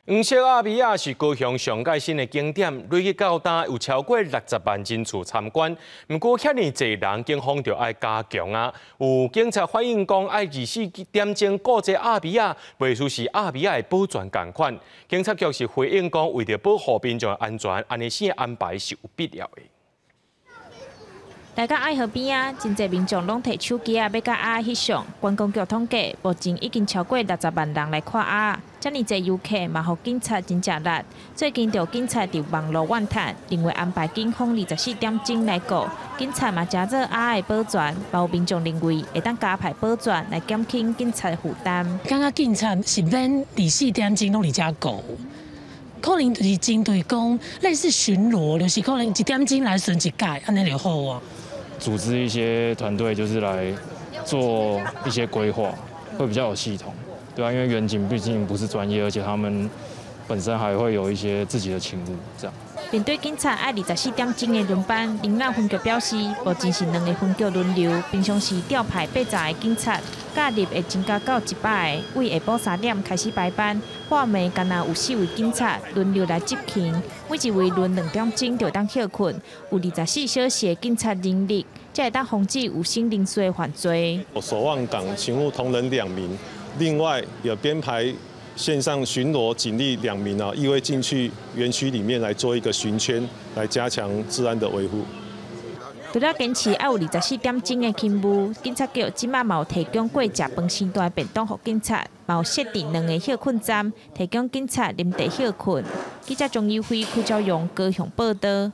黃色鴨米仔是高雄上蓋新的景點，累計到今有超過60萬人次參觀。毋過遐爾濟人，警方就愛加強啊！有警察反映講，愛24點鐘顧這鴨米仔，袂輸是鴨米仔的保全仝款。警察局是回應講，為著保護民眾的安全，按呢款安排是有必要的。來到愛河邊仔，真濟民眾攏提手機仔欲共鴨翕相。觀光局統計，目前已經超過60萬人來看鴨。遮爾濟遊客嘛，予警察真食力。最近就有警察佇網路怨嘆，認為安排警方24點鐘來顧，警察嘛成做鴨的保全。嘛有民眾認為會當加派保全來減輕警察負擔。感覺警察是免24點鐘攏佇遮顧。可能就是針對講類似巡邏，就是可能1點鐘來巡一擺，按呢就好啊。組織一些團隊，就是來做一些規劃，會比較有系統，對啊，因為員警畢竟不是專業，而且他們本身還會有一些自己的勤務，這樣。面對警察愛24點鐘的輪班，林老分局表示，目前是兩個分局輪流，平常時調派80個警察，假日會增加到100個，對下晡3點開始排班，半暝干焦有四位警察輪流來執勤，每一位輪2點鐘就當歇睏，有24小時的警察人力，才會當防止有省人事的犯罪。守望崗勤務同仁2名，另外有編排線上巡邏警力2名啊，亦會進去園區裡面來做一個巡圈，來加強治安的維護。除了堅持愛有24點鐘的勤務，警察局這馬嘛有提供過食飯時段便當予警察，嘛有設置兩个歇睏站，提供警察臨時歇睏。記者鍾友輝、柯昭榮高雄報道。